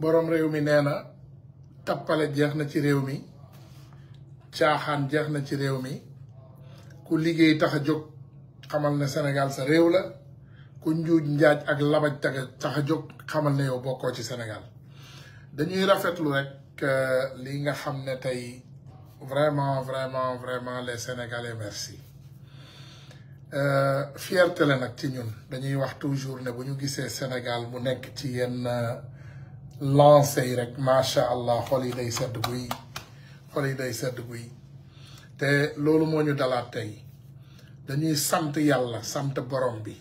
borom réew mi nee na tappale jeex na ci réew mi caaxaan jeex na ci réew mi ku liggéey tax a jóg xamal ne Sénégal sa réew la ku njuuj njaaj ak labaj tax a jóg xamal ne yow bokkoo ci Sénégal dañuy rafetlu rek li nga xam ne tey vraiment les Sénégalais merci fierté la nag ci ñun dañuy wax toujours ne bu ñu gisee Sénégal mu nekk ci yenn lancé yi rek macha allah xol yi day sedd guy te loolu moo ñu dalaat tey dañuy sant yàlla sant borom bi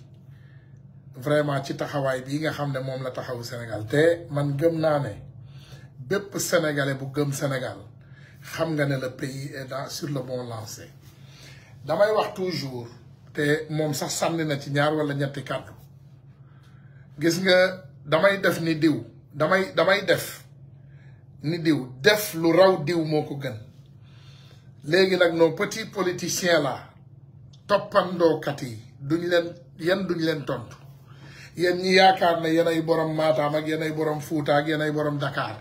vraiment ci taxawaay bii nga xam ne moom la taxawu Sénégal te man gëm naa ne bépp sénégalais bu gëm Sénégal xam nga ne le pays est sur le bon lancé damay wax toujours te moom sax sànni na ci ñaar wala ñetti kàddu gis nga damay def ni diw damay def ni diw def lu raw diw moo ko gën léegi nag nos petits politiciens là toppandookat yi duñ leen tontu yéen ñi yaakaar ne yéenay borom Matam ak yéenay borom Fouta ak yéenay borom Dakar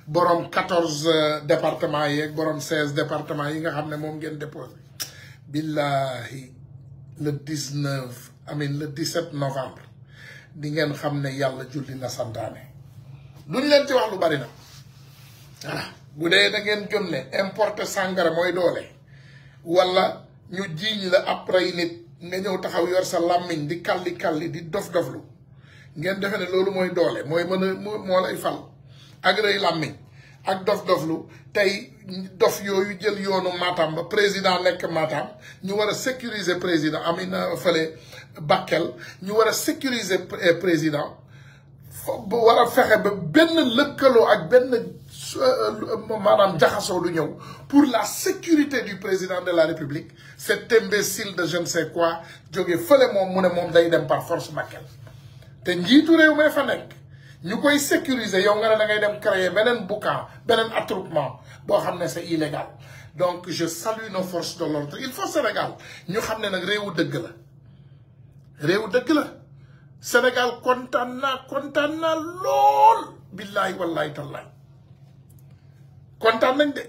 borom 14 départements yi ak borom 16 départements yi nga xam ne moom ngeen déposé billahi le 17 novembre di ngeen xam ne yàlla julli na santaane duñ leen ci wax lu bari na voilà bu dee da ngeen gëm ne importer sàngara mooy doole wala ñu jiiñ la après nit nga ñëw taxaw yor sa làmmiñ di kalli di dof-doflu ngeen defe ne loolu mooy doole mooy moo lay fal ak rëy làmmiñ ak dof-doflu tey dof yooyu jël yoonu Matam ba président nekk Matam ñu war a sécuriser président Amina fële Bakel ñu war a sécuriser président ba war a fexe ba benn lëkkaloo ak benn maanaam jaxasoo du ñëw pour la sécurité du président de la République cet imbécile de je ne sais quoi jóge fële moom mu ne moom day dem par force Bakel te njiitu réew mee fa nekk ñu koy sécuriser yow nga ne da ngay dem créer beneen boucan beneen attroupement boo xam ne c'est illégal donc je salue nos forces de l'ordre il faut Sénégal ñu xam ne nag réewu dëgg la Sénégal kontaan naa lool billahi wallahi tallahi kontaan nañ de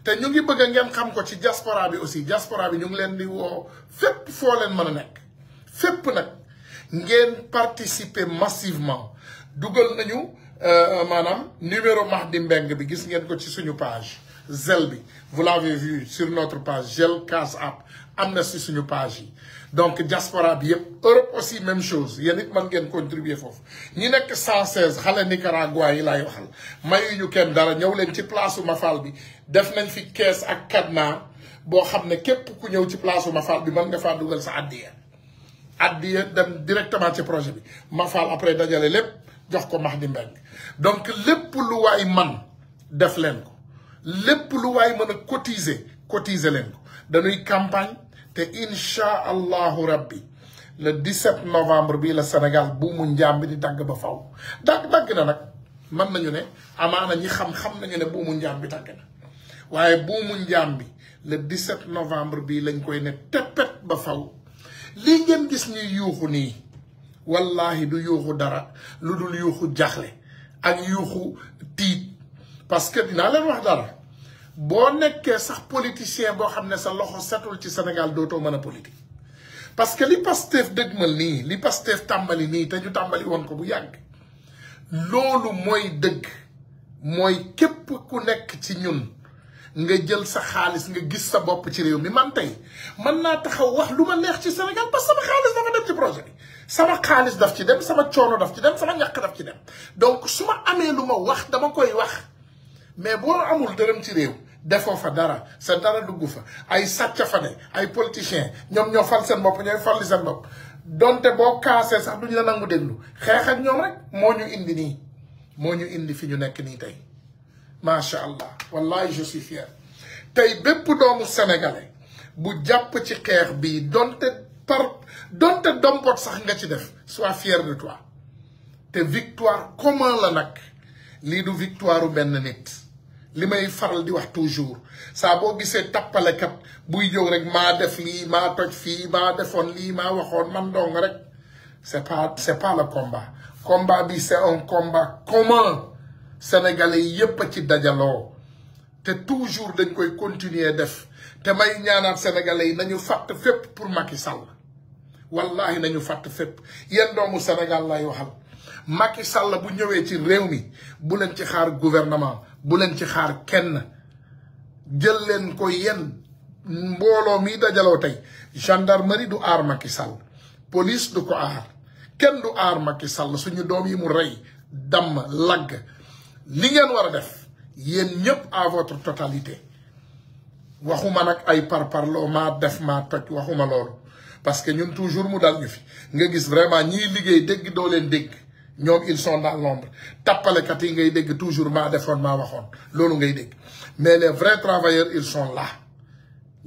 te ñu ngi bëgg ngeen xam ko ci diaspora bi aussi diaspora bi ñu ngi leen di woo fépp foo leen mën a nekk fépp nag ngeen participer massivement dugal nañu maanaam numéro Mahdi Mbeng bi gis ngeen ko ci suñu page Zelle bi vous l'avez vu sur notre page Zelle Cash App am na si suñu page yi donc diaspora bi yëpp Europe aussi même chose yéen it mën ngeen contribuer foofu ñi nekk 116 xale Nicaragua yi laay waxal mayuñu kenn dara ñëw leen ci place u Mafal bi def nañ fi kees ak cadenas boo xam ne képp ku ñëw ci place u Mafal bi mën nga faa dugal sa addiya dem directement ci projet bi Mafal après dajale lépp jox ko Mahdi Mbeng donc lépp lu waay man def leen ko lépp lu waay mën a cotiser leen ko dañuy campagne te incha allahu rabbi le 17 novembre bii la Sénégal buumu njaam bi di dagg ba faw dagg na nag mën nañu ne amaana ñi xam nañu ne buumu njaam bi dagg na waaye buumu njaam bi le 17 novembre bii lañ koy ne teppet ba faw lii ngeen gis ñuy yuuxu nii wallahi du yuuxu dara lu dul yuuxu jaxle ak yuuxu tiit parce que dinaa leen wax dara boo nekkee sax politicien boo xam ne sa loxo setul ci Sénégal dootoo mën a politique parce que li Pastef dëgmal nii li Pastef tàmbali nii te ñu tàmbali woon ko bu yàgg loolu mooy dëgg mooy képp ku nekk ci ñun nga jël sa xaalis nga gis sa bopp ci réew mi man tey mën naa taxaw wax lu ma neex ci Sénégal parce que sama xaalis dafa dem ci projet bi sama xaalis daf ci dem sama coono daf ci dem sama ñàkk daf ci dem donc su ma amee lu ma wax dama koy wax mais boo amul dërëm ci réew defoo fa dara sa dara dugg fa ay sàcc fa ne ay politiciens ñoom ñoo fal seen bopp ñooy falli seen bopp donte boo kaasee sax duñu la nangu déglu xeex ak ñoom rek moo ñu indi nii moo ñu indi fi ñu nekk nii tey macha allah wallahi je suis fier tey bépp doomu sénégalais bu jàpp ci xeex bii donte dompot sax nga ci def sois fier de toi te victoire commun la nag lii du victoire benn nit li may faral di wax toujours saa boo gisee tappalekat buy jóg rek maa def lii maa toj fii maa defoon lii maa waxoon man dong rek c'est pas le combat bi c'est un combat commun sénégalais yépp ci dajaloo te toujours dañ koy continuer def te may ñaanaat sénégalais yi nañu fàtt fépp pour Macky Sall wallahi nañu fàtt fépp yéen doomu Sénégal lay waxal Macky Sall bu ñëwee ci réew mi bu leen ci xaar gouvernement bu leen ci xaar kenn jël leen ko yéen mbooloo mi dajaloo tey gendarmerie du aar Macky Sall police du ko aar kenn du aar Macky Sall suñu doom yi mu rey damm lagg li ngeen war a def yéen ñëpp à votre totalité waxuma nag ay parparloo maa def maa toj waxuma loolu parce que ñun toujours mu dal ñu fi nga gis vraiment ñiy liggéey dégg doo leen dégg ñoom ils sont dans l'ombre tappalekat yi ngay dégg toujours maa defoon maa waxoon loolu ngay dégg mais les vrais travailleurs ils sont là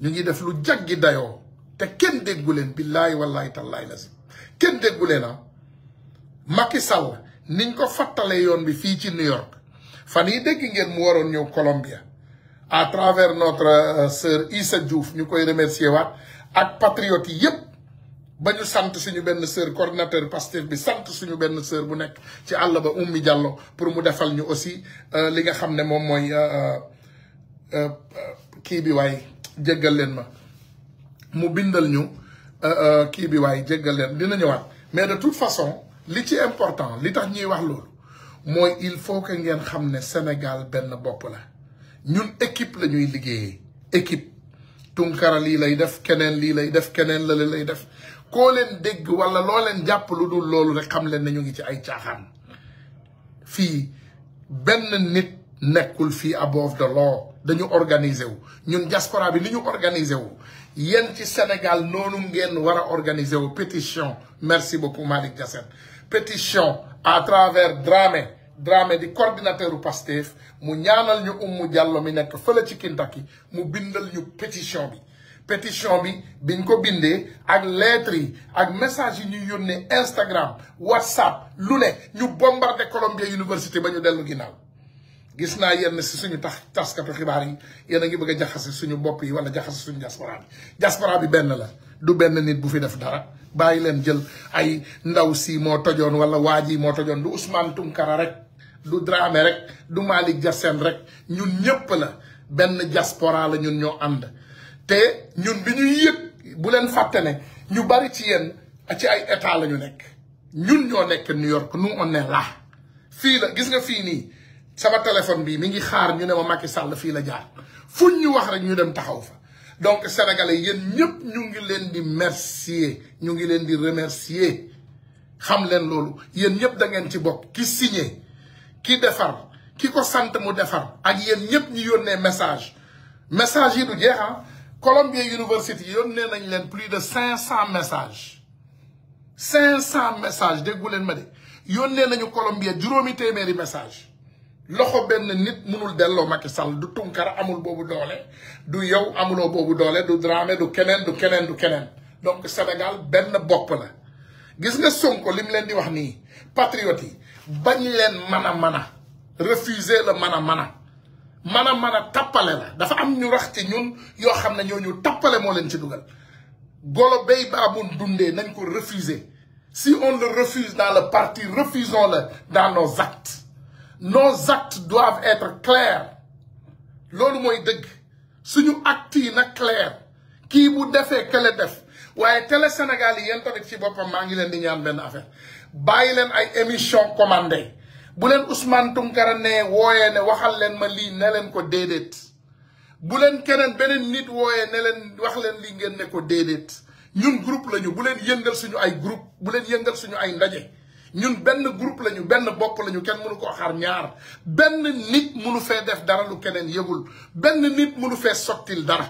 ñu ngi def lu jaggi dayoo te kenn déggu leen billaahi wallahi tallahi lazim kenn déggu leen ah Macky Sall niñ ko fattalee yoon bi fii ci New York fan yi dégg ngeen mu waroon ñëw Colombia à travers notre sœur Issa Diouf ñu koy remercier waat ak patriotes yi yépp ba ñu sant suñu benn sœur coordinateur Pastef bi sant suñu benn sœur bu nekk ci àll ba Oumy Diallo pour mu defal ñu aussi li nga xam ne moom mooy kii bi waay jéggal leen ma mu bindal ñu kii bi waay jéggal leen dina ñëwaat mais de toute façon li ci important li tax ñuy wax loolu mooy il faut que ngeen xam ne Sénégal benn bopp la ñun équipe la ñuy liggéeyee équipe Tunkara lii lay def keneen lii lay def keneen la lay def koo leen dégg wala loo leen jàpp lu dul loolu rek xam leen ne ñu ngi ci ay caaxaan fii benn nit nekkul fii above the law dañu organiser wu ñun diaspora bi ni ñu organiser wu yéen ci Sénégal noonu ngeen war a organiser wu pétition merci beaucoup Malick Diassène pétition à travers Dramé di coordinateur u Pastef mu ñaanal ñu Oumou Diallo mi nekk fële ci Kentucky mu bindal ñu pétition bi biñ ko bindee ak lettres yi ak message yi ñuy yónnee Instagram WhatsApp lu ne ñu bombardé Columbia University ba ñu dellu ginnaaw gis naa yenn si suñu taskatu xibaar yi yéen a ngi bëgg a jaxase suñu bopp yi wala jaxase suñu diaspora bi benn la du benn nit bu fi def dara bàyyi leen jël ay ndaw si moo tojoon wala waa ji moo tojoon du Ousmane Tounkara rek du Dramé rek du Malick Diassène rek ñun ñëpp la benn diaspora la ñun ñoo ànd te ñun bi ñuy yëg bu leen fàtte ne ñu bari ci yéen ci ay état la ñu nekk ñun ñoo nekk New York nous on est là fii la gis nga fii nii sama téléphone bi mi ngi xaar ñu ne ma Macky Sall fii la jaar fuñ ñu wax rek ñu dem taxaw fa donc sénégalais yéen ñëpp ñu ngi leen di remercier ñu ngi leen di remercier xam leen loolu yéen ñëpp da ngeen ci bokk ki signé ki defar ki ko sant mu defar ak yéen ñëpp ñu yónnee message yi du jeex ah Columbia University yónnee nañ leen plus de 500 messages 500 messages déggu leen ma de yónnee nañu Columbia juróomi téeméeri message loxo benn nit mënul delloo Macky Sall du Tunkara amul boobu doole du yow amuloo boobu doole du Dramé du keneen donc Sénégal benn bopp la gis nga Sonko li mu leen di wax nii patriotes yi bañ leen mën a refuser le mën a tappale la dafa am ñu rax ci ñun yoo xam ne ñooñu tappale moo leen ci dugal golo béy baa mun dundee nañ ko refuser si on le refuse dans le parti refusons-le dans nos actes. Nos actes doivent être clairs loolu mooy dëgg suñu actes yi nag clair kii bu defee kële def waaye Télé Sénégal yi yéen tamit ci boppam maa ngi leen di ñaan benn affaire bàyyi leen ay émission commandée bu leen Ousmane Tounkara ne wooyee ne waxal leen ma lii ne leen ko déedéet bu leen keneen beneen nit wooyee ne leen wax leen lii ngeen ne ko déedéet ñun groupe lañu bu leen yëngal suñu ay groupe bu leen yëngal suñu ay ndaje ñun benn groupe lañu benn bopp lañu kenn mënu ko xaar ñaar benn nit mënu fee def dara lu keneen yëgul benn nit mënu fee sottil dara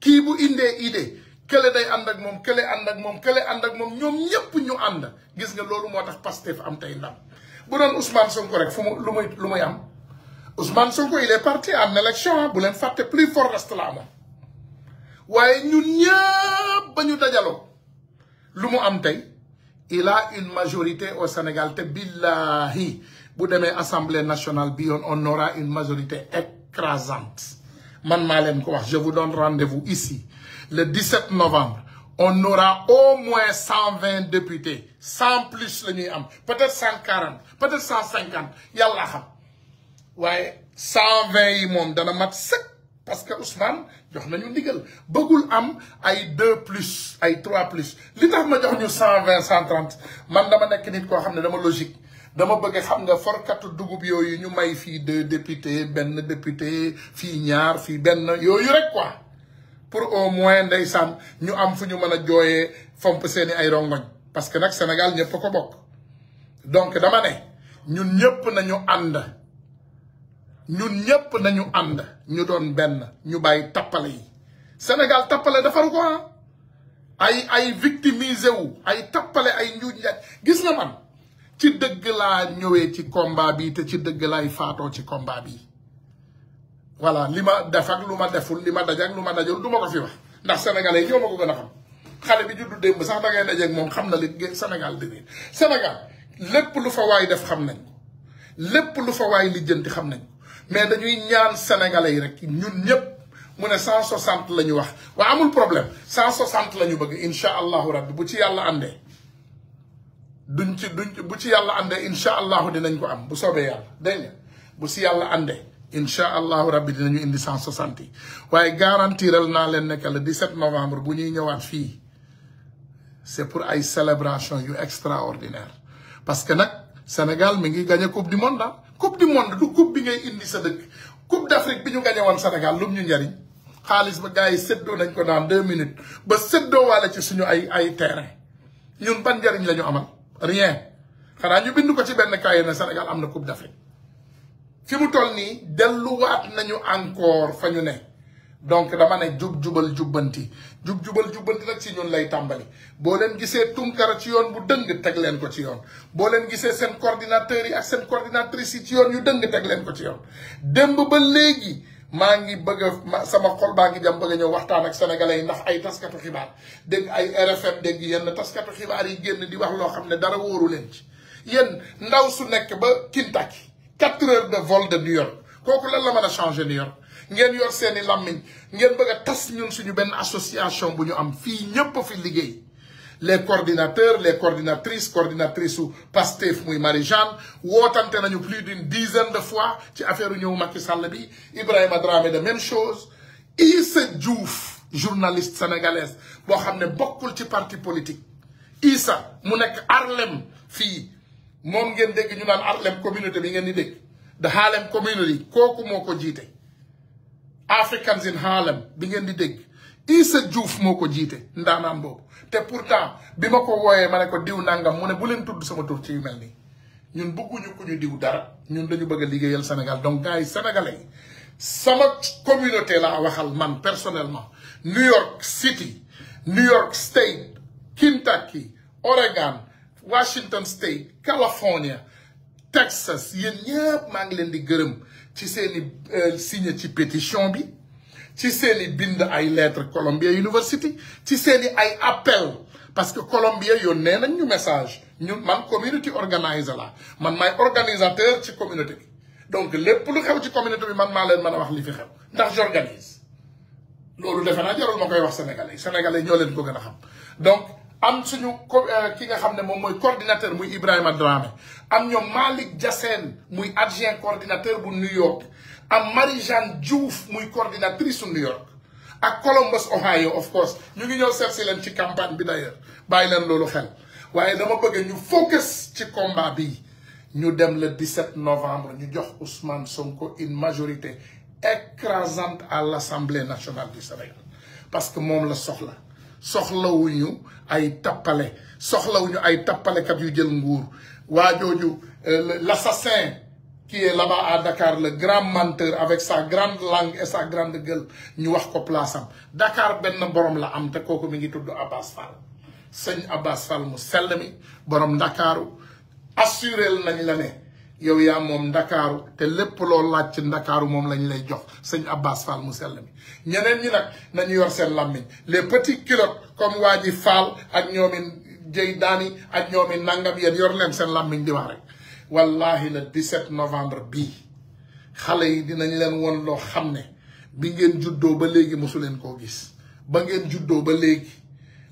kii bu indee idée kële day ànd ak moom kële ànd ak moom kële ànd ak moom ñoom ñëpp ñu ànd gis nga loolu moo tax Pastef am tey ndam bu doon Ousmane Sonko rek fu mu lu muy am Ousmane Sonko il est parti en élection bu leen fàtte plus fort reste la amoon waaye ñun ñëpp ba ñu dajaloo lu mu am tey il a une majorité au Sénégal te billahi bu demee Assemblée nationale bi yoon on aura une majorité écrasante man maa leen ko wax je vous donne rendez-vous ici le 17 novembre on aura au moins 120 députés 100 plus la ñuy am peut-être 140 peut-être 150 yàlla xam waaye 120 yi moom dana mat sëkk parce que Ousmane jox nañu ndigal bëggul am ay 2+ ay 3+. li tax ma jox ñu 120 130 man dama nekk nit koo xam ne dama logique dama bëgg xam nga forkatu dugub yooyu ñu may fii 2 députés benn député fii ñaar fii benn yooyu rek quoi pour au moins ndeysaan ñu am fu ñu mën a jooyee fomp seeni ay rongoñ parce que nag Sénégal ñëpp ko bokk donc dama ne ñun ñëpp nañu ànd ñu doon benn ñu bàyyi tappale yi Sénégal tappale defaru ko ay victimisé wu ay tappale ay njuuj njaaj gis nga man ci dëgg laa ñëwee ci combat bi te ci dëgg laay faatoo ci combat bi voilà li ma def ak lu ma deful li ma daj ak lu ma dajul du ma ko fi wax ndax sénégalais yi ñoo ma ko gën a xam xale bi juddu démb sax da ngay dajeeg moom xam na li Sénégal demee Sénégal lépp lu fa waay def xam nañ ko lépp lu fa waay lijjanti xam nañ ko mais dañuy ñaan sénégalais yi rek ñun ñëpp mu ne 160 la ñu wax waa amul problème 160 la ñu bëgg incha allahu rabbi bu ci yàlla àndee duñ bu ci yàlla àndee incha allahu dinañ ko am bu soobee yàlla dégg nga bu si yàlla àndee incha allahu rabbi dinañu indi 160 yi waaye garantiral naa leen ne que le 17 novembre bu ñuy ñëwaat fii c'est pour ay célébration yu extraordinaire parce que nag Sénégal mi ngi gagné coupe du monde coupe du monde du coupe bi ngay indi sa dëkk coupe d'Afrique bi ñu gagné woon Sénégal lum ñu njariñ xaalis ba gars yi séddoo nañ ko dans 2 minutes ba séddoo waale ci suñu ay terrain ñun ban njariñ la ñu amal rien xanaa ñu bind ko ci benn kaye na Sénégal am na coupe d'Afrique fi mu toll nii delluwaat nañu encore fa ñu ne donc dama ne jubal jubbanti nag ci ñun lay tàmbali boo leen gisee Tunkara ci yoon bu dëng teg leen ko ci yoon boo leen gisee seen coordinateurs yi ak seen coordinatrices yi ci yoon yu dëng teg leen ko ci yoon démb ba léegi maa ngi bëgg a sama xol baa ngi jam bëgg a ñëw waxtaan ak sénégalais yi ndax ay taskatu xibaar dégg ay RFM dégg yenn taskatu xibaar yi génn di wax loo xam ne dara wóoru leen ci yéen ndaw su nekk ba Kentucky 4 heures de vol de New York kooku lan la mën a changer New York ngeen yor seeni làmmiñ ngeen bëgg a tas ñun suñu benn association bu ñu am fii ñëpp fi liggéey les coordinateurs les coordinatrices su Pastef muy Marie-Jeanne wootante nañu plus d'une dizaine de fois ci affaire ñëw Macky Sall bi Ibrahima Dramé de même chose Issa Diouf journaliste sénégalaise boo xam ne bokkul ci parti politique Issa mu nekk Harlem fii moom ngeen dégg ñu naan Harlem communauté bi ngeen di dégg the Harlem community kooku moo ko jiite Africans in Harlem bi ngeen di dégg Issa Diouf moo ko jiite ndaanaan boobu te pourtant bi ma ko wooyee ma ne ko diw nangam mu ne bu leen tudd sama tur ci yu mel nii ñun bëgguñu ku ñu diw dara ñun dañu bëgg a liggéeyal Sénégal donc gars yi sénégalais yi sama communauté laa waxal man personnellement New York City New York State Kentucky Oregon Washington State California Texas yéen ñëpp maa ngi leen di gërëm ci seeni signé ci pétition bi ci seeni bind ay lettre Columbia University ci seeni ay appel parce que Columbia yónnee nañ ñu message ñun man community organizer la man maay organisateur ci communauté bi donc lépp lu xew ci communauté bi man maa leen mën a wax li fi xew ndax j'organise loolu defe naa jarul ma koy wax sénégalais ñoo leen ko gën a xam donc am suñu ki nga xam ne moom mooy coordinateur muy Ibrahima Dramé am ñoom Malick Diassène muy adjoint coordinateur bu New York am Marie-Jeanne Diouf muy coordinatrice su New York ak Columbus Ohio of course ñu ngi ñëw seet si leen ci campagne bi d'ailleurs bàyyi leen loolu xel waaye dama bëgg ñu focus ci combat bi ñu dem le 17 novembre ñu jox Ousmane Sonko une majorité écrasante à l'Assemblée nationale du Sénégal parce que moom la soxlawuñu ay tappale soxlawuñu ay tappalekat yu jël nguur waa jooju l'assassin qui est là-bas à Dakar le grand menteur avec sa grande langue et sa grande gueule ñu wax ko place am Dakar benn borom la am te kooku mi ngi tudd Abbas Fall sëñ Abbas Fall mu sell mi borom Ndakaaru assurel nañ la ne yow yaa moom Ndakaaru te lépp loo laaj ci Ndakaaru moom lañ lay jox sëñ Abbas Fall mu sell mi ñeneen ñi nag nañu yor seen làmmiñ les petits culottes comme waa ji Fall ak ñoomin jëy daani ak ñoomin nangam yéen yor leen seen làmmiñ di wax rek wallahi le 17 novembre bii xale yi dinañ leen won loo xam ne bi ngeen juddoo ba léegi mosu leen koo gis ba ngeen juddoo ba léegi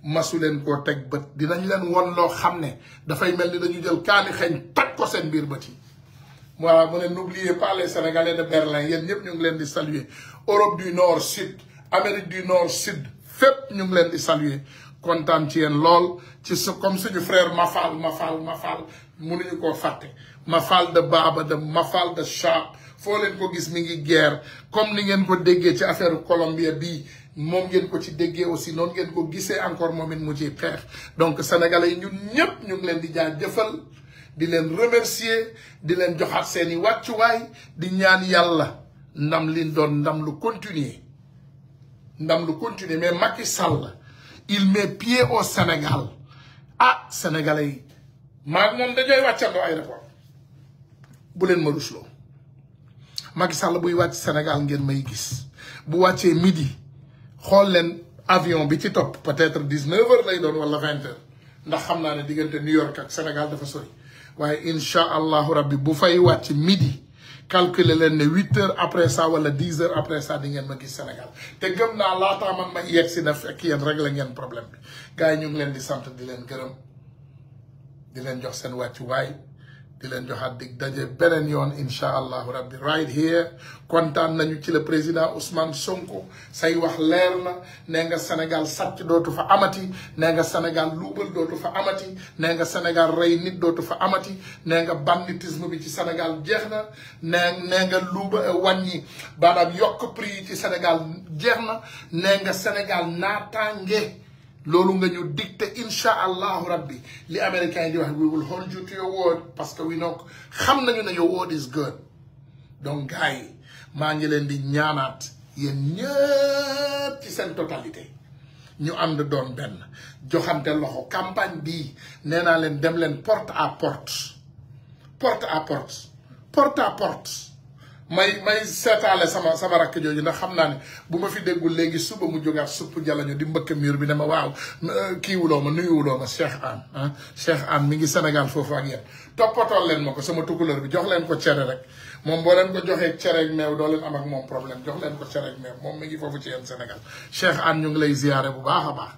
masu leen koo teg bët dinañ leen won loo xam ne dafay mel ni dañu jël kaani xeeñ tag ko seen biir bët yi voilà mu ne n'oubliez pas les Sénégalais de Berlin yéen ñëpp ñu ngi leen di saluer Europe du Nord Sud Amérique du Nord Sud fépp ñu ngi leen di saluer kontaan ci yéen lool ci comme suñu frère Mafal mënuñu koo fàtte Mafal de Baba de Mafal de Sharp foo leen ko gis mi ngi guerre comme ni ngeen ko déggee ci affaire Colombie bii moom ngeen ko ci déggee aussi noonu ngeen ko gisee encore moom it mu ciy xeex donc sénégalais yi ñun ñëpp ñu ngi leen di jaajëfal di leen remercier di leen joxaat seeni wàccuwaay di ñaan yàlla ndam li doon ndam lu continuer mais Macky Sall il met pied au Sénégal ah sénégalais yi maa moom dañooy wàccandoo aéroport bu leen ma rusloo Macky Sall buy wàcc Sénégal ngeen may gis bu wàccee midi xool leen avion bi ci topp peut-être 19h lay doon wala 20h ndax xam naa ne diggante New York ak Sénégal dafa sori waaye incha allahu rabbi bu fay wàcc midi calculer leen ne 8h après ça wala 10h après ça di ngeen ma gis Sénégal te gëm naa laataa man ma yegg si na fekk yéen rek la ngeen problème bi gars yi ñu ngi leen di sant di leen gërëm di leen jox seen wàccuwaay di leen joxaat dig daje beneen yoon incha allahu rabbi right here kontaan nañu ci le président Ousmane Sonko say wax leer na nee nga Sénégal sàcc dootu fa amati nee nga Sénégal luubal dootu fa amati nee nga Sénégal rey nit dootu fa amati nee nga banditisme bi ci Sénégal jeex na nee nga luuba wàññi baanaam yokk prix yi ci Sénégal jeex na nee nga Sénégal naataange loolu nga ñu dicté incha allahu rabbi li américain di wax we will hold you to your word parce que we know xam nañu ne your word is good donc gars yi maa ngi leen di ñaanaat yéen ñëpp ci seen totalité ñu ànd doon benn joxante loxo campagne bii nee naa leen dem leen porte à porte may seetaale sama rakk jooju ndax xam naa ne bu ma fi déggul léegi suba mu jógaat supp jalañu di mbëkk mur bi ne ma waaw kiiwuloo ma nuyuwuloo ma Cheikh Anne mi ngi Sénégal foofu ak yéen toppatool leen ma ko sama tukulóor bi jox leen ko cere rek moom boo leen ko joxee cere ak meew doo leen am ak moom problème jox leen ko cere ak meew moom mi ngi foofu ci yéen Sénégal Cheikh Anne ñu ngi lay ziyaare bu baax a baax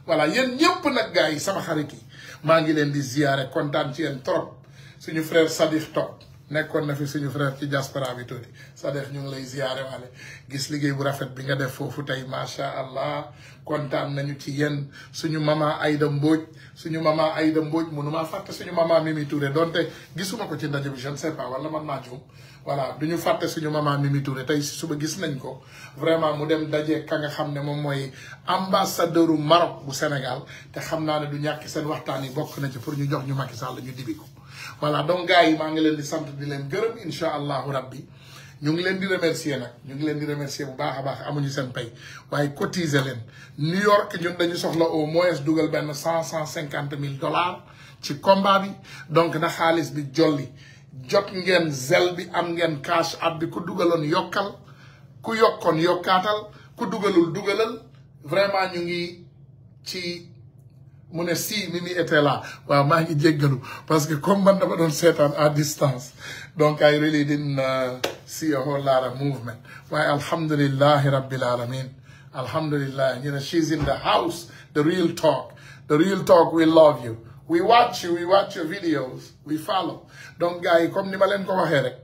voilà yéen ñëpp nag gars yi sama xarit yi maa ngi leen di ziyaare kontaan ci yéen trop suñu frère Sadikh Top nekkoon na fi suñu frère ci diaspora bi tuuti Sadikh ñu ngi lay ziyaare waale gis liggéey bu rafet bi nga def foofu tey macha allah kontaan nañu ci yéen suñu mama Aïda Mbodj mënumaa fàtte suñu mama Mimi Touré donte gisuma ko ci ndaje bi je ne sais pas wala man naa juum voilà du ñu fàtte suñu mama Mimi Touré tey si suba gis nañ ko vraiment mu dem daje ka nga xam ne moom mooy ambassadeur u Maroc bu Sénégal te xam naa ne du ñàkk seen waxtaan yi bokk na ci pour ñu jox ñu Macky Sall ñu dibi ko voilà donc gars yi maa ngi leen di sant di leen gërëm incha allahu rabbi ñu ngi leen di remercier nag ñu ngi leen di remercier bu baax a baax amuñu seen pay waaye cotiser leen New York ñun dañu soxla au moins dugal benn $150,000 ci combat bi donc na xaalis bi jolli jot ngeen zel bi am ngeen cash app bi ku dugaloon yokkal ku yokkoon yokkaatal ku dugalul dugalal vraiment ñu ngi ci mu ne si Mimi était là waaw maa ngi jéggalu parce que comme man dama doon seetaan à distance donc I really didn't see a whole lot of movement waaye alhamdulillahi rabbil alamin alhamdulillah ñu ne she's in the house the real talk we love you we watch your videos we follow donc gars yi comme ni ma leen ko waxee rek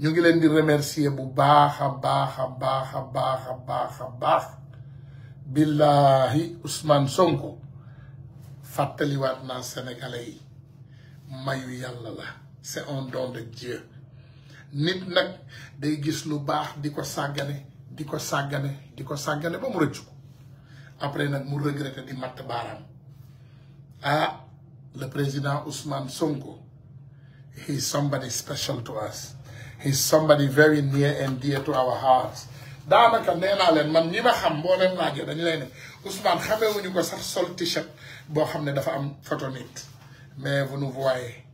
ñu ngi leen di remercier bu baax a baax billahi Ousmane Sonko fàttaliwaat naa sénégalais yi mayu yàlla la c'est un don de Dieu nit nag day gis lu baax di ko sàggane ba mu rëccu ko après nag mu regretter di matt baaraam ah le président Ousmane Sonko he's somebody special to us he's somebody very near and dear to our hearts daanaka nee naa leen man ñi ma xam boo leen laajee dañu lay ne Ousmane xamewuñu ko sax sol t-shirt boo xam ne dafa am photo nit mais vous nous voyez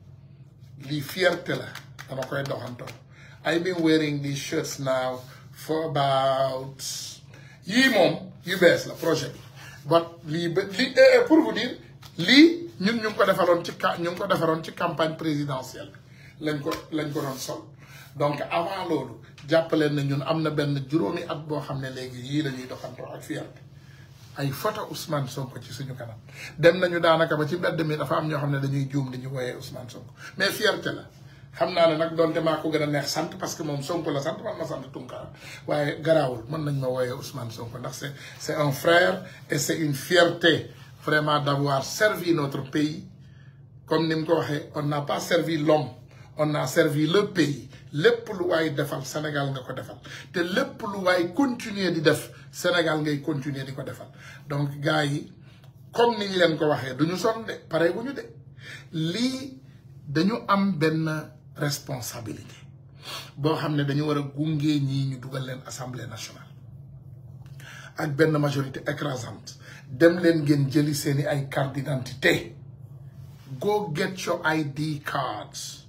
lii fierté la dama koy doxantoo I've been wearing these shirts now for about yii moom yu bees la projet bi but lii pour vous dire lii ñun ñu ngi ko defaroon ci campagne présidentielle lañ ko doon sol donc avant loolu jàppaleen na ñun am na benn juróomi at boo xam ne léegi yii la ñuy doxantoo ak fierté ay photo Ousmane Sonko ci suñu kanam dem nañu daanaka ba ci mbedd mi dafa am ñoo xam ne dañuy juum di ñu wooyee Ousmane Sonko mais fierté la xam naa ne nag doonte maa ko gën a neex sant parce que moom Sonko la sant man ma sant Tunkara waaye garaawul mën nañ ma wooyee Ousmane Sonko ndax c'est un frère et c'est une fierté vraiment d'avoir servi notre pays comme ni mu ko waxee on n'a pas servi l'homme on a servi le pays lépp lu waay defal Sénégal nga ko defal te lépp lu waay continuer di def Sénégal ngay continuer di ko defal donc gars yi comme niñ leen ko waxee duñu sonn de pare bu ñu de lii dañu am benn responsabilité boo xam ne dañu war a gunge ñii ñu dugal leen assemblée nationale ak benn majorité écrasante dem leen ngeen jëli seeni ay carte d'identité go get your ID cards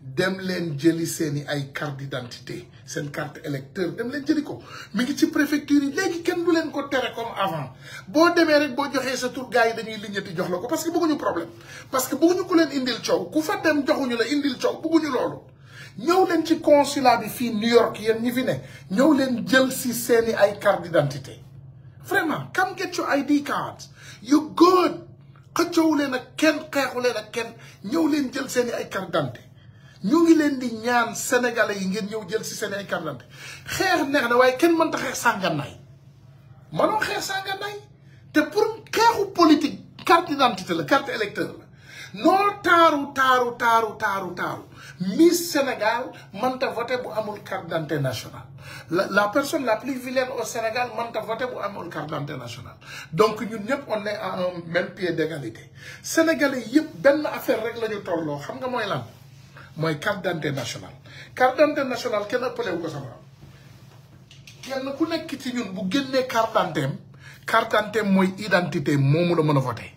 dem leen jëli seeni ay carte d'identité seen carte électeur dem leen jëli ko mi ngi ci préfecture yi léegi kenn du leen ko tere comme avant boo demee rek boo joxee sa tur gars yi dañuy liggéeyati jox la ko parce que bëgguñu problème parce que bëgguñu ku leen indil coow ku fa dem joxuñu la indil coow bëgguñu loolu ñëw leen ci consulat bi fii New York yéen ñi fi ne ñëw leen jël si seeni ay carte d'identité vraiment come get your ID cards you good xëccoowu leen ak kenn xeexu leen ak kenn ñëw leen jël seeni ay carte d'identité ñu ngi leen di ñaan sénégalais yi ngeen ñëw jël si seen ay carte d'identité xeex neex na waaye kenn mënta xeex sàngannaay mënoo xeex sàngannaay te pour xeexu politique carte d'identité la carte électeur la noo taaru Miss Sénégal mënta voté bu amul carte d'identité nationale la personne la plus vilaine au Sénégal mënta voté bu amul carte d'identité nationale donc ñun ñëpp on est à un même pied d'égalité sénégalais yëpp benn affaire rek la ñu tolloo xam nga mooy lan mooy carte d'identité nationale carte d'identité nationale kenn ëppalewu ko sama kenn ku nekk ci ñun bu génnee carte d'identité mooy identité moomu la mën a voté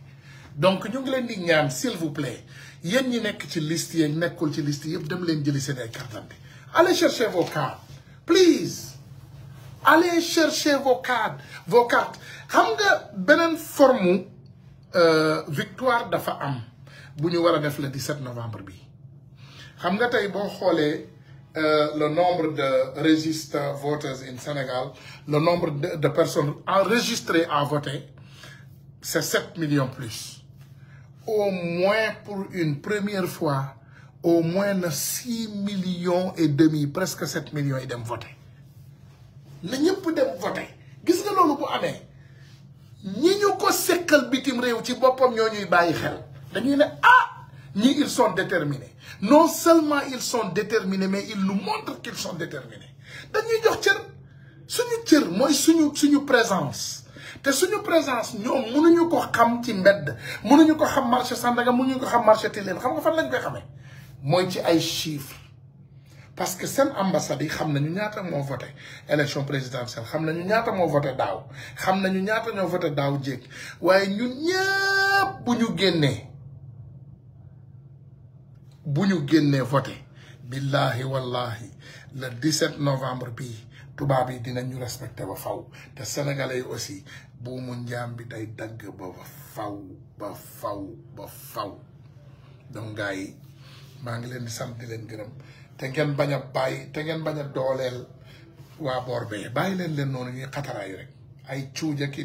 donc ñu ngi leen di ñaan s'il vous plaît yéen ñi nekk ci liste yi nekkul ci liste yëpp dem leen jëli seen ay carte d'identité allez chercher vos cartes please allez chercher vos cartes xam nga beneen forme victoire dafa am bu ñu war a def le 17 novembre bi xam nga tey boo xoolee le nombre de registres voters in Sénégal le nombre de personnes enregistrées à voter c'est 7 millions plus au moins pour une première fois au moins na 6 millions et demi presque 7 millions yi dem voter na ñëpp dem voter gis nga loolu bu amee ñi ñu ko sekkal bitim réew ci boppam ñoo ñuy bàyyi xel dañuy ne ñii ils sont déterminés non seulement ils sont déterminés mais ils nous montrent qu'ils sont déterminés dañuy jox cër suñu cër mooy suñu présence te suñu présence ñoom mënuñu ko xam ci mbedd mënuñu ko xam marché Sandaga mënuñu ko xam marché Tilène xam nga fan lañ koy xamee mooy ci ay chiffres parce que seen ambassade yi xam nañu ñaata moo voté élection présidentielle xam nañu ñaata moo voté daaw xam nañu ñaata ñoo voté daaw jéeg waaye ñun ñëpp bu ñu génnee voté billahi wallahi le 17 novembre bii tubaab yi dinañu respecté ba faw te sénégalais yi aussi buumu njaam bi day dagg ba faw donc gars yi maa ngi leen di sant di leen gërëm te ngeen bañ a dooleel waa boor bee bàyyi leen noonu ñuy xataraayu rek ay cuuja ki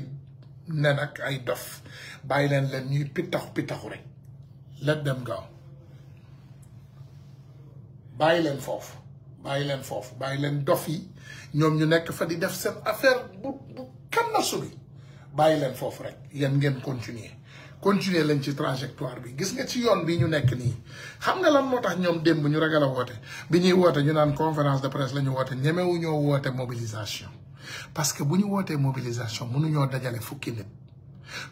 nen ak ay dof bàyyi leen ñuy pittaxu rek let them go bàyyi leen foofu bàyyi leen dof yi ñoom ñu nekk fa di def seen affaire bu kan na subi bàyyi leen foofu rek yéen ngeen continuer leen ci trajectoire bi gis nga ci yoon bi ñu nekk nii xam nga lan moo tax ñoom démb ñu ragal a woote bi ñuy woote ñu naan conférence de presse la ñu woote ñemewu ñoo woote mobilisation parce que bu ñu wootee mobilisation mënuñoo dajale fukki nit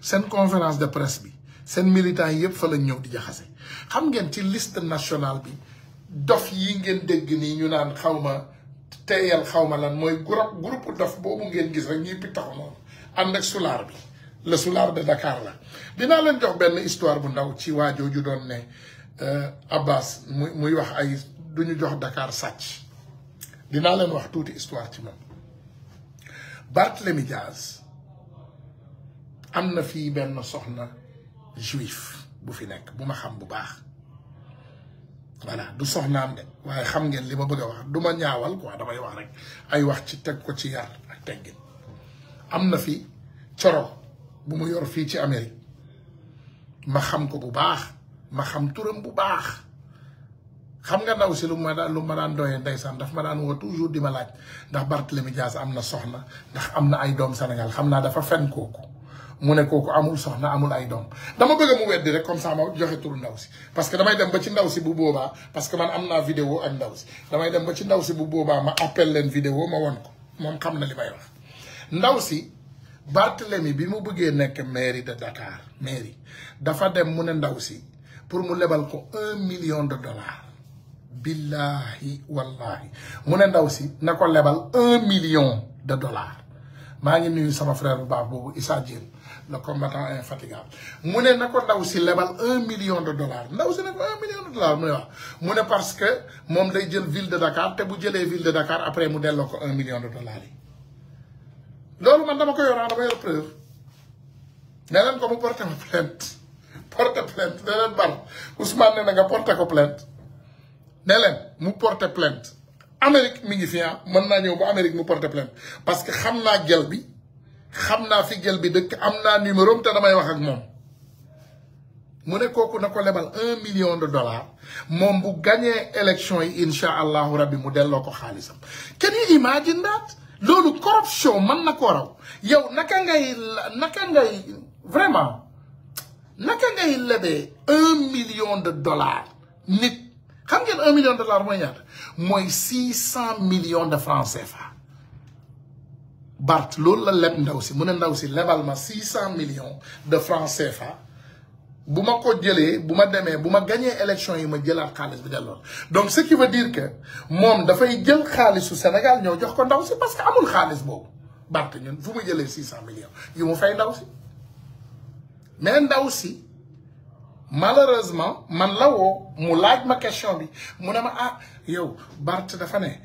seen conférence de presse bi seen militants yi yëpp fa lañ ñëw di jaxase xam ngeen ci liste nationale bi dof yi ngeen dégg nii ñu naan xawma teyal xawma lan mooy groupe dof boobu ngeen gis rek ñuy pittaxu noonu ànd ak sulaar bi le soulard de Dakar la dinaa leen jox benn histoire bu ndaw ci waa jooju doon ne Abbas muy wax ay duñu jox Dakar sàcc dinaa leen wax tuuti histoire ci moom Barthélémy Dias am na fii benn soxna juif bu fi nekk bu ma xam bu baax voilà du soxnaam de waaye xam ngeen li ma bëgg a wax du ma ñaawal quoi damay wax rek ay wax ci teg ko ci yar ak teggin am na fi coro bu mu yor fii ci Amérique ma xam ko bu baax ma xam turam bu baax xam nga ndaw si lu ma daan doyee ndeysaan daf ma daan woo toujours di ma laaj ndax Barthélémy Dias am na soxna ndax am na ay doom Sénégal xam naa dafa fen kooku mu ne kooku amul soxna amul ay doom dama bëgg mu weddi rek comme ça ma joxe turu ndaw si parce que damay dem ba ci ndaw si bu boobaa parce que man am naa vidéo ak ndaw si damay dem ba ci ndaw si bu boobaa ma appel leen vidéo ma won ko moom xam na li may wax ndaw si Barthélémy bi mu bëggee nekk mairie de Dakar mairie dafa dem mu ne ndaw si pour mu lebal ko $1 million billahi wallahi mu ne ndaw si na ko lebal $1 million maa ngi nuyu sama frère bu baax boobu Issa Diène le combattant infatigable mu ne na ko ndaw si lebal $1 million ndaw si ne ko $1 million mu ne waaw mu ne parce que moom day jël ville de Dakar te bu jëlee ville de Dakar après mu delloo ko $1 million yi loolu man dama ko yor dama yor preuve ne leen ko mu porté ma plainte ne leen bar Ousmane ne na nga porté ko plainte ne leen mu porté plainte Amérique mi ngi fi mën naa ñëw ba Amérique mu porté plainte parce que xam naa gel bi xam naa fi gel bi dëkk am naa numéro am te damay wax ak moom mu ne kooku na ko lebal $1 million moom bu gañee élection yi incha allahu rabbi mu delloo ko xaalisam. Can you imagine that? loolu corruption mën na ko raw yow naka ngay vraiment naka ngay lebee $1 million nit. xam ngeen $1 million mooy ñaata mooy 600 millions de francs CFA Bart loolu la leb ndaw si mu ne ndaw si lebal ma 600 millions de francs CFA bu ma ko jëlee bu ma demee bu ma gañee élection yi ma jëlaat xaalis bi delloo donc ce qui veut dire que moom dafay jël xaalisu Sénégal ñëw jox ko ndaw si parce que amul xaalis boobu Bart ñun fu mu jëlee 600 millions yu mu fay ndaw si mais ndaw si malheureusement man la woo mu laaj ma question bi mu ne ma yow Bart dafa ne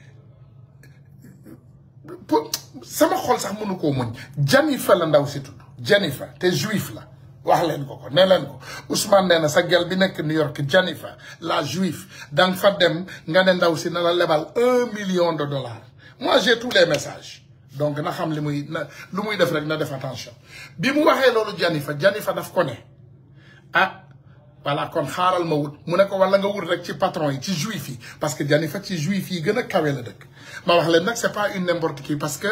sama xol sax mënu koo muñ Jennifer la ndaw si tudd Jennifer te juif la wax leen ko ne leen ko Ousmane nee na sa gel bi nekk New York Jennifer la juif danga fa dem nga ne ndaw si na la lebal $1 million moi j'ai tous les messages donc na xam lu muy def rek na def attention bi mu waxee loolu Jennifer daf ko ne voilà kon xaaral ma wut mu ne ko wala nga wut rek ci patron yi ci juif yi parce que Jennifer ci juif yi gën a kawe la dëkk ma wax leen nag c'est pas une n'importe qui parce que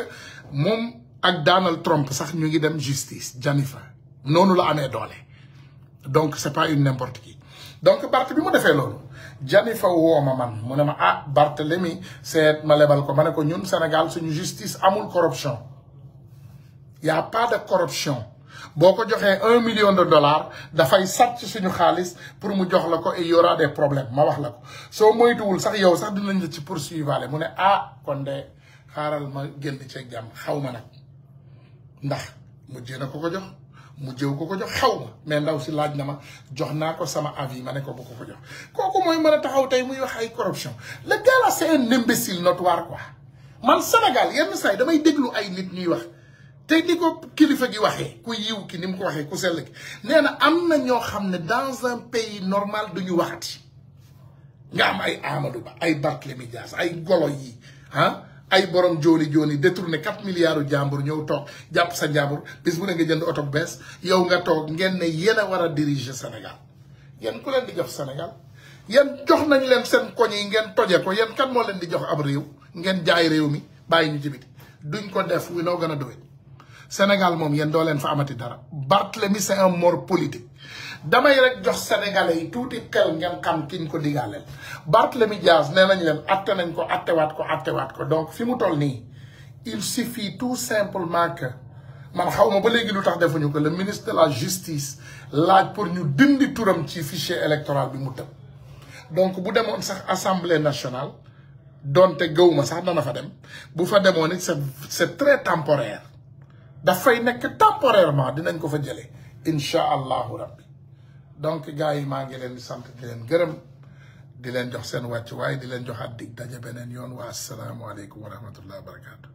moom ak Donald Trump sax ñu ngi dem justice Jennifer noonu la amee doole donc c'est pas une n'importe qui donc Bart bi mu defee loolu Jennifer woo ma man mu ne ma Barthélémy seet ma lebal ko ma ne ko ñun Sénégal suñu justice amul corruption y a pas de corruption boo ko joxee $1 million dafay sàcc suñu xaalis pour mu jox la ko et y aura des problèmes ma wax la ko soo moytuwul sax yow sax dinañ la ci poursuivre mu ne kon de xaaral ma génn ceeg jàmm xaw ma nag ndax mujjee na ko jox mujjeewu ko jox xaw ma mais ndaw si laaj na ma jox naa ko sama avis ma ne ko bu ko jox kooku mooy mën a taxaw tey muy wax ay corruption le gars là c'est un imbécile notoire quoi man Sénégal yenn saa yi damay déglu ay nit ñuy wax te di ko kilifa gi waxee ku yiw ki ni mu ko waxee ku sell ki nee na am na ñoo xam ne dans un pays normal duñu waxati nga am ay Amadou Ba ay Barthélémy Dias ay golo yi ay borom jooni détourné 4 milliards jàmbur ñëw toog jàpp sa njàmbur bis bu ne nga jënd oto bees yow nga toog ngeen ne yéen a war a diriger Sénégal yéen ku leen di jox Sénégal yéen jox nañ leen seen koñ yi ngeen toje ko yéen kan moo leen di jox ab réew ngeen jaay réew mi bàyyi ñu ci biti duñ ko def we not gonna do it Sénégal moom yéen doo leen fa amati dara Barthélémy c'est un mort politique damay rek jox sénégalais yi tuuti xel ngeen xam kiñ ko digaaleel Barthélémy Dias nee nañ leen atte nañ ko attewaat ko donc fi mu toll nii il suffit tout simplement que man xaw ma ba léegi lu tax defuñu ko le ministre de la justice laaj pour ñu dindi turam ci fichier électoral bi mu tëb donc bu demoon sax assemblée nationale donte gëwuma sax dana fa dem bu fa demoon it c'est très temporaire dafay nekk temporairement dinañ ko fa jëlee incha allahu rabbi donc gars yi maa ngi leen di sant di leen gërëm di leen jox seen wàccuwaay di leen joxaat dig daje beneen yoon wa assalaamu aleykum wa rahmatullah wa barakatu